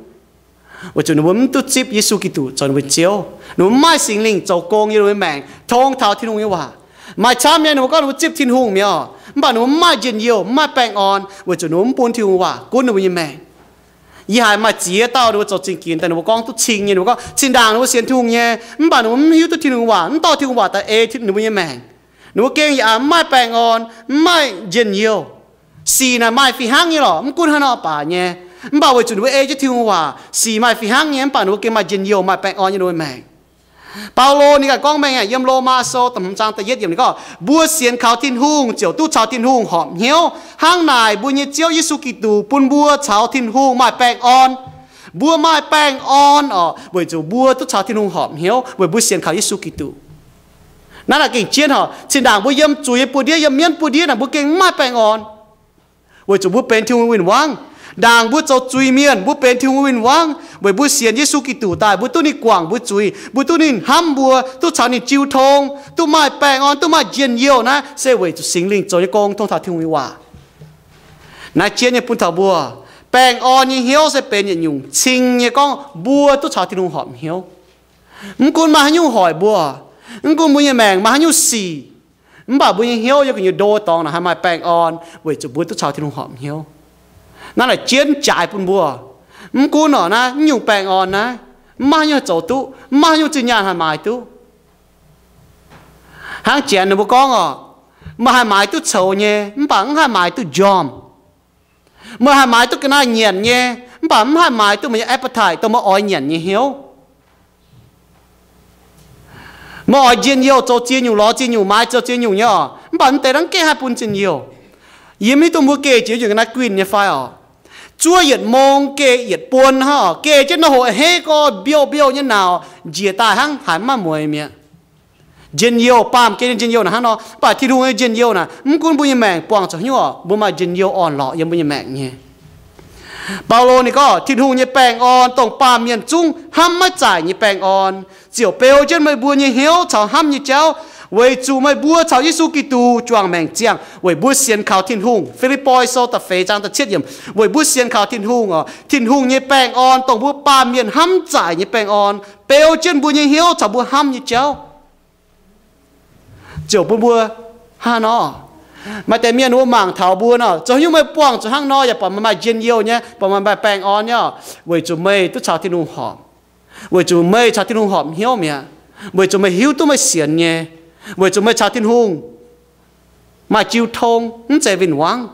Weic zuqc ninh mbuo mv duqv zipv Yesu Giduc zoux ninh mbuo nyei Ziouv. Ninh mbuo mv maaih Singx Lingh zoux gong yiem ninh mbuo nyei maengc, tong taux Tin-Hungh nyei waac. Maaih camv nyei ninh mbuo gorngv ninh mbuo zipv Tin-Hungh mi'aqv, mv baac ninh mbuo mv maaih njien-youh, mv maaih baengh orn, weic zuqc ninh mbuo mv bun Tin-Hungh waac gunv ninh mbuo nyei maengc. Yie haiz maaih ziex dauh ninh mbuo zoux zingh ginx daaih ninh mbuo gorngv duqv cing nyei. Ninh mbuo gorngv zinh ndaangc ninh mbuo sienx Tin-Hungh nyei, mv baac ninh mbuo mv hiuv duqv Tin-Hungh waac, mv dorh Tin-Hungh waac daaih ei ninh mbuo nyei maengc. Ninh mbuo gengh yaac mv maaih baengh orn, mv maaih njien-youh. Sic naaic maaih fih hnangv nyei lorqc, mv gunv haaix nor baac nyei. Mv baac weic zuqc ninh mbuo ei jienv Tin-Hungh waac, sic maaih fih hnangv nyei, mv baac ninh mbuo gengh maaih njien-youh, maaih baengh orn nyei ninh mbuo maengc. Baulo ninh ganh gorngv mengh yiem Lomaa Sou da'hmz zaang da'yietv yiemc ninh gorngv, mbuo sienx kaux Tin-Hungh ziouc duqv caux Tin-Hungh horpc hnyouv. Hnangv naaic mbuo nyei Ziouv Yesu Giduc bun mbuo caux Tin-Hungh maaih baengh orn. Mbuo maaih baengh orn orqc, weic zuqc mbuo duqv caux Tin-Hungh horpc hnyouv weic mbuo sienx kaux Yesu Giduc. Naaiv naaic gengh jienv horqc, zinh ndaangc mbuo yiem zuiz nyei buoz-ndiev, yiem mienv buoz-ndiev naaic mbuo gengh mv maaih baengh orn. Weic zuqc mbuo benx Tin-Hungh win-wangv. Ndaangc mbuo zoux zuiz-mienh, mbuo benx Tin-Hungh win-wangv. Weic mbuo sienx Yesu Giduc daaih, mbuo duqv ninh guangc mbuo zuiz, mbuo duqv ninh hnamv mbuo, duqv caux ninh jiu tong, duqv maaih baengh orn, duqv maaih njien-youh naaiv se weic zuqc Singx Lingh zoux nyei gong tong taux Tin-Hungh nyei waac. Naaiv jienv nyei bun taux mbuo, baengh orn nyei hnyouv se benx yietc nyungc cing nyei gorngv mbuo duqv caux Tin-Hungh horpc hnyouv. Mv gunv maaih haaix nyungc hoic mbuo, mv gunv mbuo nyei maengc maaih haaix nyungc sic, mv baac mbuo nyei hnyouv yiem gu'nyuoz ndo dorngx naaic haih maaih baengh orn weic zuqc mbuo duqv caux Tin-Hungh horpc hnyouv. Naaiv naaic jienv jaaix bun mbuo. Mv gunv orqc naaiv, mv nyungc baengh orn naaiv, mv maaih haaix nyungc haih zoux duqv, mv maaih haaix nyungc zinh nyaanh haih maaiz duqv. Hnangv Janx ninh mbuo gorngv orqc, meih haih maaiz duqv coux nyei, mv baac mv haih maaiz duqv njormh. Meih haih maaiz duqv ga'naaiv nyanc nyei, mv baac mv haih maaiz duqv meih nyei appetite, dongh meih oix nyanc nyei hnyouv. Meih oix njien-youh zoux ziex nyungc lorz ziex nyungc, maaiz zoux ziex nyungc nyei orqc, mv baac mv deix hnangv gengh haih bun njien-youh. Yie mv hiuv duqv mbuo geh jiex nyungc ga'naaiv guinh nyei fai orqc. Zuov yietc mong geh yietc buon hnangv orqc, geh jienv nor hoqc hei gorx mbiouh mbiouh nyei nauc njiec daaih hnangv haiz mv maaih mueix mi'aqv. Njien-youh, baamh gen nyei njien-youh naaic hnangv nor. Mv baac Tin-Hungh nyei njien-youh naaic, mv gunv mbuo nyei maengc buangh zuqc haaix nyungc orqc, mbuo maaih njien-youh orn-lorqc yiem mbuo nyei maengc nyei. Baulo ninh gorngv, Tin-Hungh nyei baengh orn dongh baamh mienh zungv hnamv maiv zaaic nyei baengh orn, ziouc beu jienv meih mbuo nyei hnyouv caux hnamv nyei jauv, weic zuqc meih mbuo caux Yesu Giduc juangc maengc ziangh weic mbuo sienx kaux Tin-Hungh. Fi^lipv^poi Sou da'feix zaang da'cietv yiemc, weic mbuo sienx kaux Tin-Hungh orqc, Tin-Hungh nyei baengh orn dongh mbuo baamh mienh hnamv zaaic nyei baengh orn beu jienv mbuo nyei hnyouv caux mbuo hnamv nyei jauv, ziouc bun mbuo hnangv nor. Maaih deix mienh wuov mangc taux mbuo nor, zoux haaix nyungc meih buangh zuqc hnangv nor yaac buatc meih maaih njien-youh nyei, buatc meih maaih baengh orn nyei orqc, weic zuqc meih duqv caux Tin-Hungh horpc, weic zuqc meih caux Tin-Hungh horpc hnyouv mi'aqv, weic zuqc meih hiuv duqv meih sienx nyei, weic zuqc meih caux Tin-Hungh maaih jiu tong, mv zeiz win-wangv.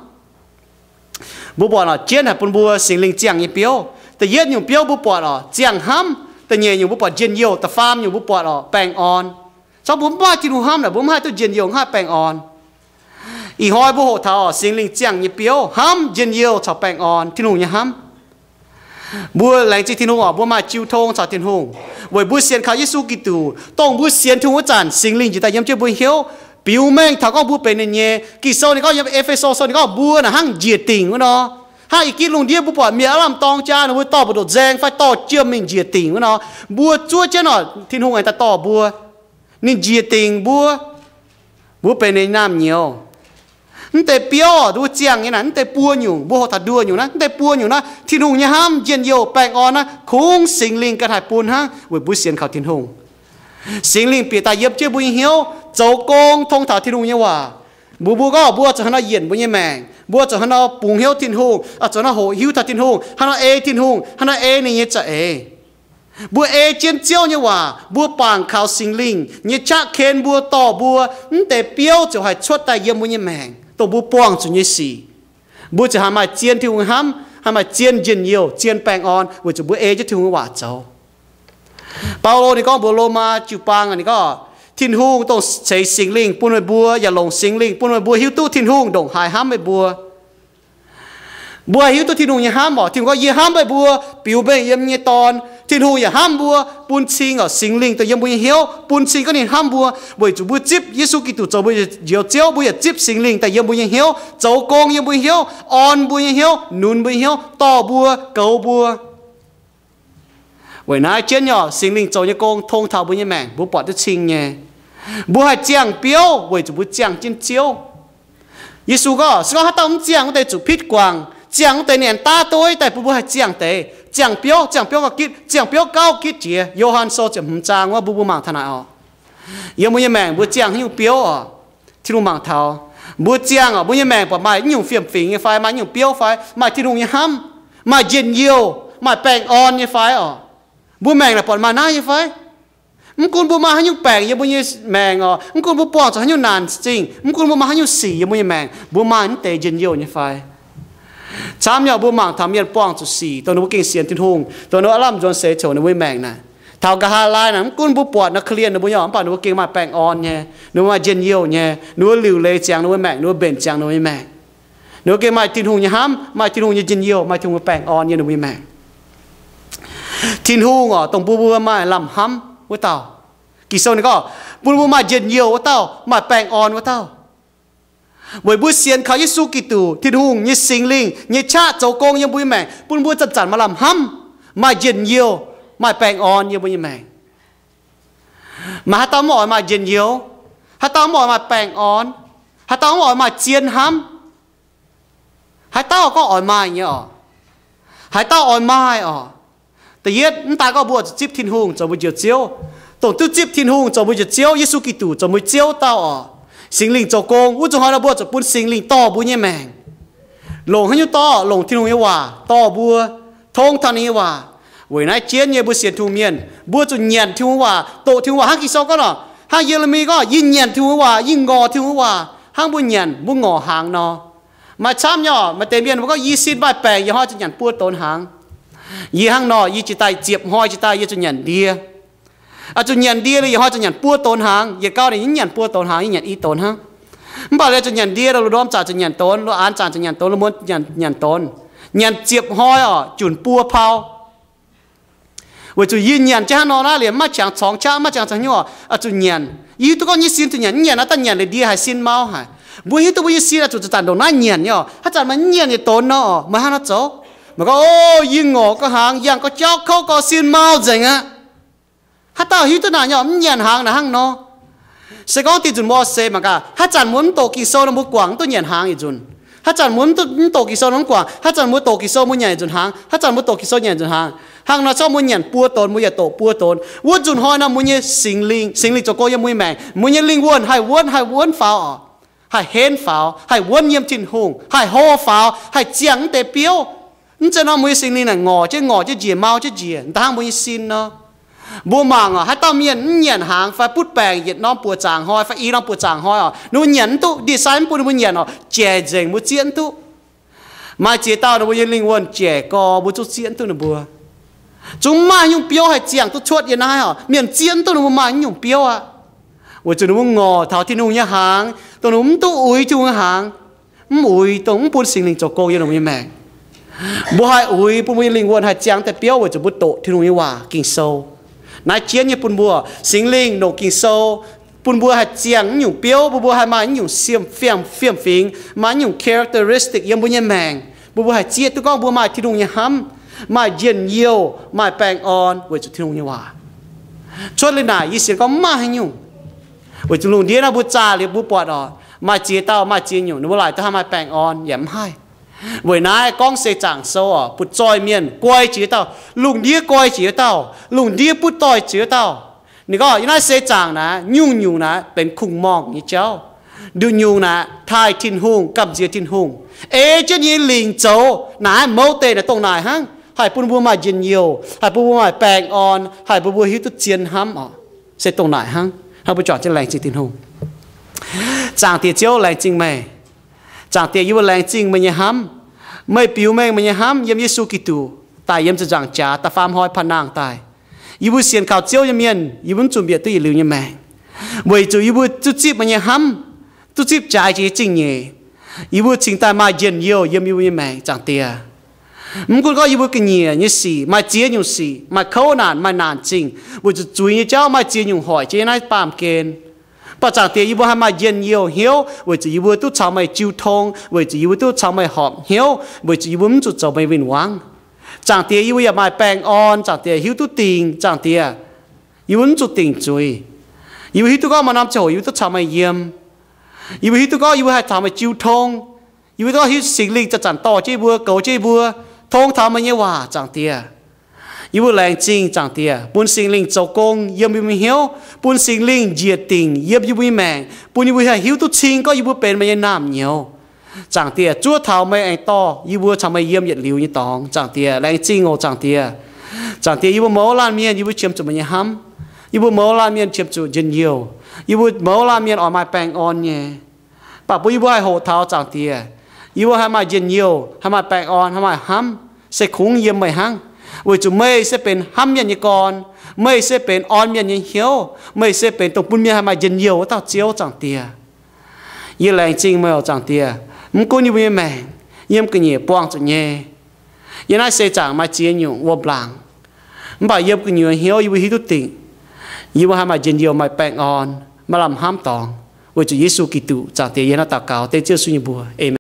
Mbuo buatc orqc, jienv haic bun mbuo Singx Lingh ziangh nyei biouv. Da'yietv nyungc biouv mbuo buatc orqc, ziangh hnamv. Da'nyeic nyungc mbuo buatc njien-youh. Da'faam nyungc mbuo buatc orqc, baengh orn. Zorqv mbuo mv maaih Tin-Hungh hnamv naaic, mbuo mv haih duqv njien-youh, mv haih baengh orn. Ih hnoi mbuo hoqc taux orqc, Singx Lingh ziangh nyei biouv, hnamv, njien-youh caux baengh orn, Tin-Hungh nyei hnamv. Mbuo laengz zingh Tin-Hungh orqc, mbuo maaih jiu tong caux Tin-Hungh, weic mbuo sienx kaux Yesu Giduc. Dongh mbuo sienx Tin-Hungh wuov zanc, Singx Lingh njiec daaih yiem jienv mbuo hnyouv, biux mengh taux gorngv mbuo benx ninh nyei. Ging-Sou ninh gorngv yiem E^fe^so Sou ninh gorngv mbuo naaic hnangv njiec dingc wuov nor. Hnangv ih ginv lungh ndiev mbuo buatc mienh aav lamh dorng jaa ninh mbuo dorh mbu'ndongx nzaeng fai dorh jiem mingh njiec dingc wuov nor, mbuo zuov jienv orqc, Tin-Hungh aengx daaih dorh mbuo. Ninh njiec dingc mbuo, mbuo benx ninh nyei naamh nyouz. Mv deix biouv orqc, mbuo ziangh nyei naaic, mv deix buo nyungc, mbuo hoqc taux nduoh nyungc naaiv, mv deix buo nyungc naaiv, Tin-Hungh nyei hnamv, njien-youh, baengh orn naaiv, kungx Singx Lingh ganh haih bun hnangv weic mbuo sienx kaux Tin-Hungh. Singx Lingh bieqc daaih yiem jienv mbuo nyei hnyouv, zoux gong tong taux Tin-Hungh nyei waac. Mbuox mbuo gorngv mbuo zuqc haaix nor yienc mbuo nyei maengc, mbuo zuqc haaix nor bungx hnyouv Tin-Hungh, zuqc haaix nor hoqc hiuv taux Tin-Hungh, haaix nor ei Tin-Hungh, haaix nor ei ninh nyei za'eix. Mbuo ei jienv Ziouv nyei waac, mbuo bangc kaux Singx Lingh nyei qaqv ken mbuo, dorh mbuo, mv deix biouv ziouc haih cuotv daaih yiem mbuo nyei maengc, dongh mbuo buangh zuqc nyei sic. Mbuo ziouc haih maaih zien Tin-Hungh hnamv, haih maaih zien njien-youh, zien baengh orn, weic zuqc mbuo ei jienv Tin-Hungh nyei waac zoux. Baulo ninh gorngv mbuox Lomaa jiu-baang ninh gorngv, Tin-Hungh dongh ceix Singx Lingh bun meih mbuo, yaac longc Singx Lingh bun meih mbuo hiuv duqv Tin-Hungh ndongc haaix hnamv meih mbuo. Mbuo haih hiuv duqv Tin-Hungh nyei hnamv orqc? Tin-Hungh gorngv, Yie hnamv meih mbuo, biux mengh yiem nyei Dorn. Tin-Hungh yaac hnamv mbuo, bun cing orqc, Singx Lingh dongh yiem mbuo nyei hnyouv bun cing gorngv ninh hnamv mbuo, weic zuqc mbuo zipv Yesu Giduc zoux mbuo njoux Ziouv. Mbuo yaac zipv Singx Lingh daaih yiem mbuo nyei hnyouv, zoux gong yiem mbuo nyei hnyouv, orn mbuo nyei hnyouv, nunx mbuo nyei hnyouv, dorh mbuo, goux mbuo. Weic naaiv jienv nyei orqc, Singx Lingh zoux nyei gong tong taux mbuo nyei maengc, mbuo buatc duqv cing nyei. Mbuo haih ziangh biouv weic zuqc mbuo ziangh jienv Ziouv. Yesu gorngv, se gorngv haaix dauh mv ziangh wuov deix zuqc pitv guangc. Ziangh wuov deix ninh aengx daav dueiv daaih bun mbuo haih ziangh deix. Ziangh biouv, ziangh biouv gauh gitv, ziangh biouv gauh gitv jiex. Yo^han Sou ziepc hmz zaang wuov mbuo, mbuo mangc taux naaic orqc. Yiem mbuo nyei maengc mbuo ziangh haaix nyungc biouv orqc? Tin-Hungh mangc taux mbuo ziangh oc, mbuo nyei maengc buatc maaih nyungc fiem-fingx nyei fai, maaih nyungc biouv fai, maaih Tin-Hungh nyei hnamv, maaih njien-youh, maaih baengh orn nyei fai oc. Mbuo maengc naaic buatc maaih naaiv nyei fai? Mv gunv mbuo maaih haaix nyungc baengc yiem mbuo nyei maengc oc, mv gunv mbuo buangh zuqc haaix nyungc naanc zingh, mv gunv mbuo maaih haaix nyungc sic yiem mbuo nyei maengc, mbuo maaih naaiv deix njien-youh nyei fai? Camv nyei, mbuo mangc taux mienh buangh zuqc sic, dongh ninh mbuo gengh sienx Tin-Hungh, dongh ninh mbuo lamh nzuonx seix coc ninh mbuo nyei maengc naaic. Taux nqa'haav laai naaic, mv gunv mbuo buatc naaiv korv-lienh ninh mbuo nyei oc, mv baac ninh mbuo gengh maaih baengh orn nyei, ninh mbuo maaih njien-youh nyei, ninh mbuo liuc leiz ziangx ninh mbuo maengc, ninh mbuo mbenc ziangx ninh mbuo nyei maengc. Ninh mbuo gengh maaih Tin-Hungh nyei hnamv, maaih Tin-Hungh nyei njien-youh, maaih Tin-Hungh nyei baengh orn yiem ninh mbuo nyei maengc. Tin-Hungh oc, dongh mbuo, mbuo maaih lamh hnamv wuov dauh. Ging-Sou ninh gorngv, bun mbuo maaih njien-youh wuov dauh, maaih baengh orn wuov dauh. Weic mbuo sienx kaux Yesu Giduc, Tin-Hungh nyei Singx Lingh nyei qaqv zoux gong yiem mbuo nyei maengc, bun mbuo zanc-zanc maaih lamh hnamv, maaih njien-youh, maaih baengh orn yiem mbuo nyei maengc. Maaih haaix dauh mv oix maaih njien-youh? Haaix dauh mv oix maaih baengh orn? Haaix dauh mv oix maaih zien hnamv? Haaix dauh gorngv oix maaih nyei oc? Haaix dauh oix maaih oc? Da'yietv, mv daan gorngv mbuo zuqc zipv Tin-Hungh zoux mbuo njoux Ziouv. Dongh duqv zipv Tin-Hungh zoux mbuo njoux Ziouv, Yesu Giduc zoux mbuo Ziouv dauh oc, Singx Lingh zoux gong, wuov zuqc hnoi nor mbuo zuqc bun Singx Lingh dorh mbuo nyei maengc. Longc haaix nyungc dorh? Longc Tin-Hungh nyei waac dorh mbuo, tong taux ninh nyei waac. Weic naaiv jienv nyei mbuo sienx Tin-Hungh mienh, mbuo zuqc nyanc Tin-Hungh waac, doqc Tin-Hungh waac. Hnangv Ging-Sou gorngv nor, hnangv Ye^le^mi gorngv, yie nyanc Tin-Hungh waac, yie ngorc Tin-Hungh waac. Hnangv mbuo nyanc mbuo ngorc hnaangx nor. Maaih camv nyei oc, maaih deix mienh mbuo gorngv, yie sin maaih baengc, yie hnoi zuqc nyanc buo donx hnaangx. Yie hnangv nor, yie jiex daaih ziepc hnoi jiex daaih yie zuqc nyanc ndie. Oix zuqc nyanc ndie liuz, yie hnoi zuqc nyanc buo donx hnaangx. Yietc gau ninh mv nyanc buo donx hnaangx, yie nyanc i donx hnangv. Mv baac liuz zuqc nyanc ndie, lu ndorm zanc zuqc nyanc donx, lu aanx zanc zuqc nyanc donx, lu muonz nyanc, nyanc donx. Nyanc ziepc hnoi oc, junc buo pau. Weic zuqc yie nyanc jienv hnangv nor naaiv liemh maiv qangx corngx qaqv, maiv qangx corngx hnyouv oc, zuqc nyanc. Yie hiuv duqv gorngv nyei sin zuqc nyanc, mv nyanc naaiv daaih nyanc liuz ndie haiz sin mau haic. Mbuo hiuv duqv mbuo nyei sin oix zuqc zanc-zanc ndongc naaiv nyanc nyei oc. Haaix zanc meih mv nyanc yietc donx nor oc, meih hnangv nor zoux. Meih gorngv, o, yie ngorc gau hnaangx, yangh gau jauv kouv gau, sin mau nzengc aqv. Haaix dauh hiuv duqv naaic nyei oc, mv nyanc hnaangx naaic hnangv nor. Se gorngv dinh nzunc mbuo seix mangc gaax, haaix zanc mbuo mv doqc Ging-Sou nor mbuo guangc mv duqv nyanc hnaangx yietc nzunc. Haaix zanc mbuo mv doqc Ging-Sou nor mv guangc, haaix zanc mbuo doqc Ging-Sou mbuo nyanc yietc nzunc hnaangx, haaix zanc mbuo doqc Ging-Sou nyanc yietc nzunc hnaangx. Hnangv nor corc mbuo nyanc buo donx, mbuo yaac doqc buo donx. Wuov nzunc hnoi nor mbuo nyei Singx Lingh, Singx Lingh zoux gong yiem mbuo nyei maengc, mbuo nyei lingh wuonh haih wuonv, haih wuonv faaux oc. Haih henv faaux, haih wuonv yiem Tin-Hungh, haih hlo faaux, haih ziangh mv deix biouv. Mv zeiz nor mbuo nyei Singx Lingh naaic ngorc jienv ngorc jienv njiec, mau jienv njiec, da'hnangv mbuo nyei sin nor. Mbuo mangc oc, haaix dauh mienh mv nyanc hnaangx fai butv baengc yietc norm buoqc zaangc hnoi fai i norm buoqc zaangc hnoi oc, ninh mbuo nyanc mv duqv, ndie-sai mv bun ninh mbuo nyanc oc, jaic nzengc, mbuo zieqv mv duqv. Maaih ziex dauh ninh mbuo nyei lingh wuonh jaic gorx, mbuo zungv zieqv mv duqv ninh mbuo. Zungv maaih nyungc biouv haih ziangh duqv cuotv yiem naaiv oc, mienh zieqv mv duqv ninh mbuo maaih nyungc biouv aqv. Weic zuqc ninh mbuo ngorc taux Tin-Hungh nyei hnaangx, dongh ninh mbuo mv duqv uix Tin-Hungh nyei hnaangx, mv uix, dongh mv bun Singx Lingh zoux gong yiem ninh mbuo nyei maengc. Mbuo haih uix bun mbuo nyei lingh wuonh haih ziangh deix biouv weic zuqc mbuo doqc Tin-Hungh nyei waac Ging-Sou. Naaiv jienv nyei bun mbuo, Singx Lingh longc Ging-Sou bun mbuo haih ziangh nyungc biouv, bun mbuo haih maaih nyungc siem, fiem, fiem-fingx, maaih nyungc characteristic yiem mbuo nyei maengc, bun mbuo haih zieqv duqv gorngv mbuo maaih Tin-Hungh nyei hnamv, maaih njien-youh, maaih baengh orn weic zuqc Tin-Hungh nyei waac. Cuotv liuz naaic yie sienx gorngv mv maaih haaix nyungc. Weic zuqc lungh ndiev naaiv mbuo zaah liuz mbuo buatc oc, maaih ziex dauh maaih ziex nyungc ninh mbuo laaic duqv hnangv maaih baengh orn yaac mv haih. Weic naaiv gorngv se zaangc sou oc, butv-zoih mienh guai jiex dauh, lungh ndiev guai jiex dauh, lungh ndiev butv doix jiex dauh. Ninh gorngv yiem naaiv se zaangc naaic nyungc-nyungc naaic benx kungx-morngh nyei jauv. Nduqc nyungc naaic taaih Tin-Hungh, gamh nziex Tin-Hungh, ei jienv nyei lingc zoux naaic, mouz deic naaic dongh naaic hnangv, haih bun mbuo maaih njien-youh, haih bun mbuo maaih baengh orn, haih bun mbuo hiuv duqv zien hnamv oc. Se dongh naaic hnangv. Hnangv mbuo juangc jienv laengz zingh Tin-Hungh. Zaangc Diex Ziouv, laengz zingh meih. Zaangc Diex, yie mbuo laengz zingh meih nyei hnamv. Meih biux mengh meih nyei hnamv yiem Yesu Giduc daaih yiem ziepc nzaangc jaax da'faam hnoi paan nangh daaih. Yie mbuo sienx kaux Ziouv nyei mienh, yie mbuo mv zuqc mbiec duqv yietc liuz nyei maengc, weic zuqc yie mbuo duqv zipv meih nyei hnamv, duqv zipv jaaix jiex nyei zingh nyeic. Yie mbuo cingx daaih maaih njien-youh yiem yie mbuo nyei maengc, Zaangc Diex. Mv gunv gorngv yie mbuo ga'nyiec nyei sic maaih ziex nyungc sic, maaih kouv naanc, maaih naanc zingh, weic zuqc zuiz nyei jauv maaih ziex nyungc hoic jienv naaiv baamh gen. Mv baac Zaangc Diex, yie mbuo haih maaih njien-youh hnyouv weic zuqc yie mbuo duqv caux meih jiu tong, weic zuqc yie mbuo duqv caux meih horpc hnyouv, weic zuqc yie mbuo mv zuqc zoux meih win-wangv. Zaangc Diex, yie mbuo yaac maaih baengh orn, Zaangc Diex, hiuv duqv dingc, Zaangc Diex. Yie mbuo mv zuqc dingc zuiz. Yie mbuo hiuv duqv gorngv maaih norm ziangh hoc yie mbuo duqv caux meih yiem. Yie mbuo hiuv duqv gorngv yie mbuo haih caux meih jiu tong. Yie mbuo duqv hiuv Singx Lingh zanc-zanc dorh jienv yie mbuo, goux jienv yie mbuo, tong taux meih nyei waac, Zaangc Diex. Yie mbuo laengz zingh Zaangc Diex bun Singx Lingh zoux gong yiem yie mbuo nyei hnyouv, bun Singx Lingh njiec dingc yiem yie mbuo nyei maengc, bun yie mbuo haih hiuv duqv cing gorngv yie mbuo benx meih nyei naamh nyouz. Zaangc Diex, zuov taux meih aengx dorh yie mbuo caux meih yiem yietc liuz nyei dorngx. Zaangc Diex, laengz zingh oc Zaangc Diex. Zaangc Diex, yie mbuo mouz laanh mienh yie mbuo qiemx zuqc meih nyei hnamv. Yie mbuo mouz laanh mienh qiemx zuqc njien-youh. Yie mbuo mouz laanh mienh oix maaih baengh orn nyei. Mv baac bun yie mbuo haih hoqc taux Zaangc Diex, yie mbuo haih maaih njien-youh, haih maaih baengh orn, haih maaih hnamv, se kungx yiem meih hnangv. Weic zuqc meih se benx hnamv mienh nyei gorn. Meih se benx orn mienh nyei hnyouv. Meih se benx dongh bun mienh haih maaih njien-youh wuov dauh Ziouv Zaangc Diex. Yie laengz zingh meih oc Zaangc Diex. Mv gunv yie mbuo nyei maengc yiem ga'nyiec buangh zuqc nyei, yiem naaiv seix zaangc maaih ziex nyungc wuom-laangc, mv baac yiem gu'nyuoz hnyouv yie mbuo hiuv duqv dingc, yie mbuo haih maaih njien-youh, maaih baengh orn, maaih lamh hnamv dorngx. Weic zuqc Yesu Giduc Zaangc Diex yie hnangv daux gaux dengv Ziouv Yesu nyei mbuox. Aamen.